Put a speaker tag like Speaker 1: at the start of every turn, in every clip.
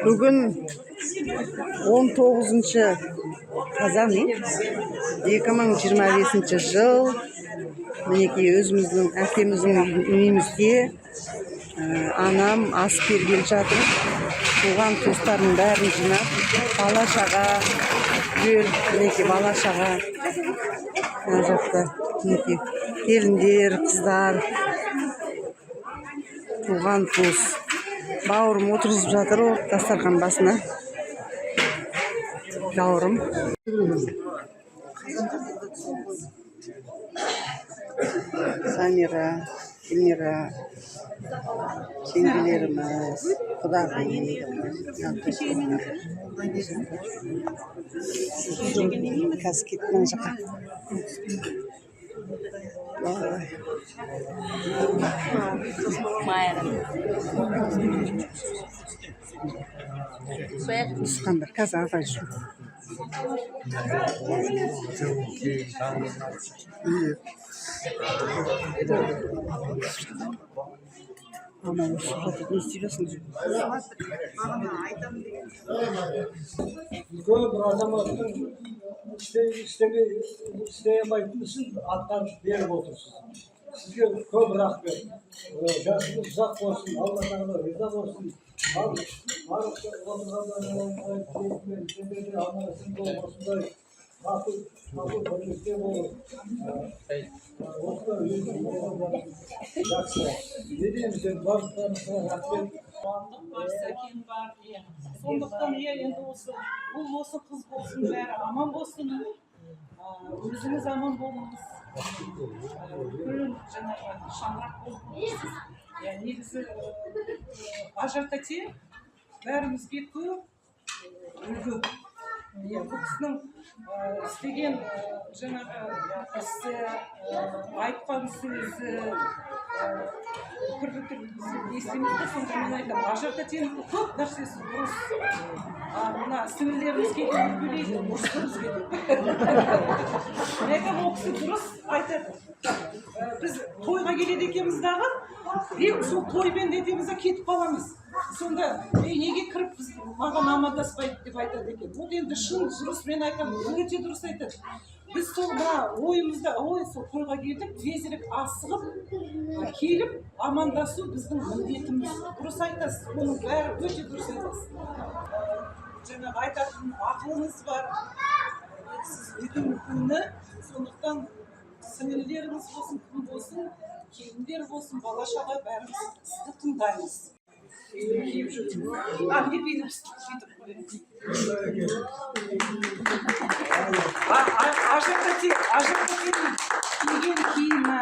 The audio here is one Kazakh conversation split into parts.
Speaker 1: Бүгін 19 қазан, 2025 жыл. Мінекей, өзіміздің әкеміздің үйімізде анам ас бергелі жатыр. Туған туыстардың бәрін жинап, бала шаға түгел, мінекей, бала шаға мына жақта, мінекей, келіндер, қыздар, туған туыс, бауырым отырғызып жатыр ғой дастархан басына, бауырым. Самира, Эльмира жеңгелеріміз, құдағи. Қазір кеттім мына жаққа. Ой. Туысқандар қазір ағай жүр. Ана өсіп жатыр, не істеп жатсың?
Speaker 2: Үлкен бір азаматтың істемей, істей алмайтын ісін атқарып беріп отырсыз. Сізге көп рахмет. Жасыңыз ұзақ болсын, Алла Тағала риза болсын. Ал барлық отырғандарыңызға, сендер де аман есен болып, осындай тату тату бірлікте болып, осындай үйдің болғандарыңыз жақсы. Не дейміз енді, барлықтарыңызға рахмет.
Speaker 3: Қуандық бар, Сәкен бар, иә. Сондықтан, иә, енді осы ұл болсын, қыз болсын, бәрі аман болсын. Өзіңіз аман болыңыз. Үлкен жаңағы шаңырақ болып отырсыз. Иә, негізі Ажар тәте бәрімізге көп үлгі. Иә, бұл кісінің істеген жаңағы ісі, айтқан сөзі, түрлі түрлі біз естиміз ғой. Сонда мен айтамын, Ажар тәтенің көп нәрсесі дұрыс. А мына сіңілдеріміз кейде өкпелейді, ұрысты бізге деп. Мен айтамын, ол кісі дұрыс айтады. Біз тойға келеді екенбіз дағы, и сол тоймен не етеміз да, кетіп қаламыз. Сонда: «Ей, неге кіріп біз маған амандаспайды?» — деп айтады екен. Ол енді шын дұрыс, мен айтамын, өте дұрыс айтады. Біз сол мына ойымызда, ой, сол тойға келдік, тезірек асығып келіп амандасу біздің міндетіміз. Дұрыс айтасыз, оның бәрі өте дұрыс айтасыз. Жаңағы айтатын ақылыңыз бар. Сіз үйдің үлкені, сондықтан сіңілілеріңіз болсын, кім болсын, келіндер болсын, бала шаға, бәріміз сізді тыңдаймыз. Киіп жүрмін. А, не, бүйтіп сөйтіп қояйын. Ажар тәтенің киген киімі,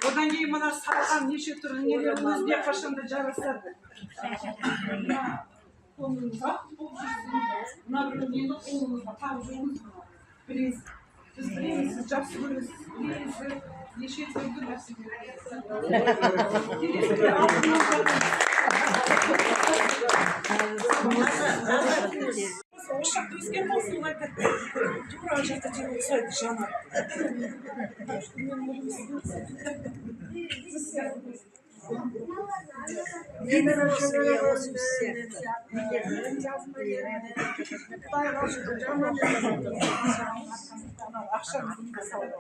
Speaker 3: одан кейін мына салған неше түрлі нелер өзіне қашан да жарасады. Мына көңіліңіз ақ болып жүрсін. Мына бір нені қолыңызға тағып жүріңіз, білезік. Біз білеміз, сіз жақсы көресіз білезік, неше түрлі нәрселер. Келесіде алтыннан тағыңыз. Осы жақта өскен ғой, сол айтады: «Тура Ажар тәтеге ұқсайды Жанар». Так что мен ойлаймын, сіз сияқты.
Speaker 4: Именно осы, иә, осы сияқты. Құдайға шүкір, жаман емес.
Speaker 3: Ақшаңызды салып.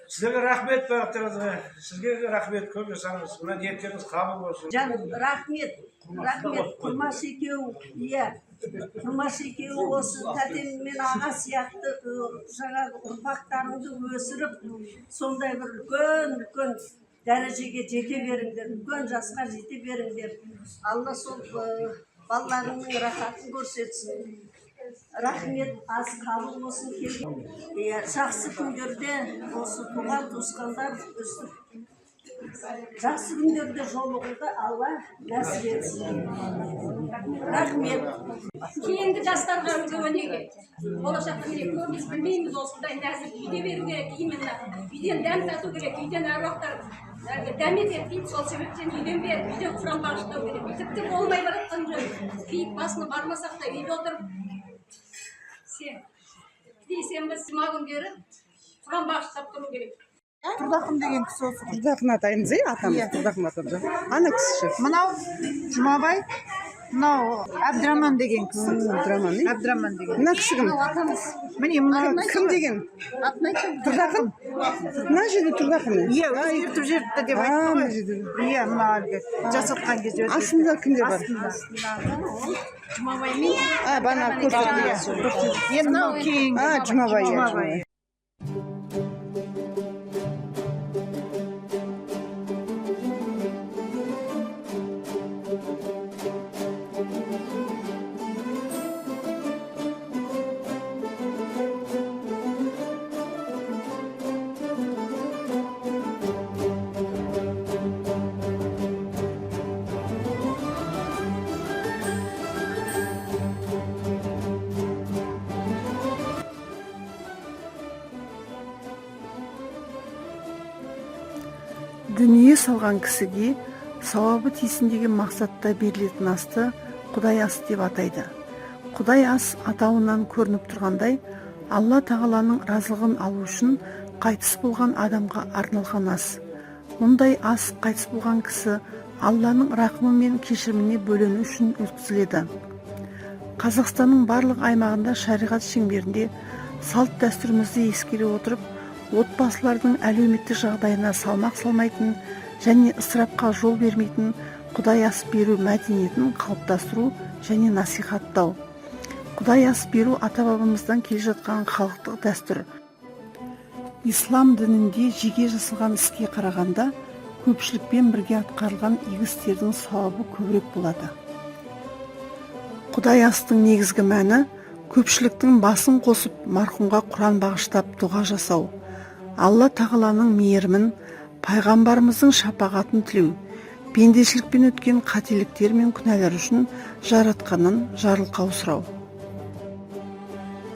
Speaker 2: Сіздерге рахмет, барлықтарыңызға. Сізге де рахмет, көп жасаңыз. Мына ниеттеріңіз қабыл болсын.
Speaker 4: Жаным, рахмет, рахмет. Құрмаш екеуің, иә, Құрмаш екеуі осы тәтем мен аға сияқты жаңағы ұрпақтарыңды өсіріп, сондай бір үлкен үлкен дәрежеге жете беріңдер, үлкен жасқа жете беріңдер. Алла сол балаларыңның рахатын көрсетсін. Рахмет, ас қабыл болсын келген. Иә, жақсы күндерде осы туған туысқандар өстіп жақсы күндерде жолығуды Алла нәсіп етсін. Рахмет.
Speaker 5: Кейінгі жастарға үлгі өнеге. Болашақта, міне, көбіміз білмейміз, осындай нәзік үйде беру керек, именно үйден дәм тату керек, үйден әруақтар әлгі дәметеді дейді. Сол себептен үйден беріп, үйден құран бағыштау керек. Тіпті болмай бара жатқан жөн, киіт басына бармасақ та, үйде отырып сен бейсенбі, жұма күндері құран бағыштап тұру керек.
Speaker 6: Тұрдақын деген кісі осы ғой.
Speaker 1: Тұрдақын атаймыз, иә, атамыз.
Speaker 6: Иә.
Speaker 1: Тұрдақын атамыз. Ана кісі ше?
Speaker 6: Мынау Жұмабай, мынау Әбдіраман деген кісі.
Speaker 1: Әбдіраман, иә?
Speaker 6: Әбдіраман деген.
Speaker 1: Мына кісі кім?
Speaker 6: Міне, мына.
Speaker 1: Кім деген? Тұрдақын. Мына жерде Тұрдақын.
Speaker 6: Иә, өзгертіп жіберіпті деп
Speaker 1: А,
Speaker 6: айтты
Speaker 1: мына
Speaker 6: ғой.
Speaker 1: жерде.
Speaker 6: Иә, мына әлгі жасатқан кезде өзгертті.
Speaker 1: Астында кімдер бар?
Speaker 6: Астында.
Speaker 1: А, бана көрсетті.
Speaker 6: Енді мынау кейінгі.
Speaker 1: А, Жұмабай, иә.
Speaker 6: Жұмабай.
Speaker 1: Жұмабай. Дүние салған кісіге сауабы тисін деген мақсатта берілетін асты құдай ас деп атайды. Құдай ас атауынан көрініп тұрғандай, Алла тағаланың разылығын алу үшін қайтыс болған адамға арналған ас. Мұндай ас қайтыс болған кісі Алланың рақымы мен кешіріміне бөлену үшін өткізіледі. Қазақстанның барлық аймағында шариғат шеңберінде, салт дәстүрімізді ескере отырып, отбасылардың әлеуметтік жағдайына салмақ салмайтын және ысырапқа жол бермейтін құдай ас беру мәдениетін қалыптастыру және насихаттау. Құдай ас беру ата бабамыздан келе жатқан халықтық дәстүр. Ислам дінінде жеке жасалған іске қарағанда көпшілікпен бірге атқарылған игі істердің сауабы көбірек болады. Құдай астың негізгі мәні – көпшіліктің басын қосып, марқұмға құран бағыштап, дұға жасау, Алла тағаланың мейірімін, пайғамбарымыздың шапағатын тілеу, пендешілікпен өткен қателіктер мен күнәлар үшін Жаратқаннан жарылқау сұрау.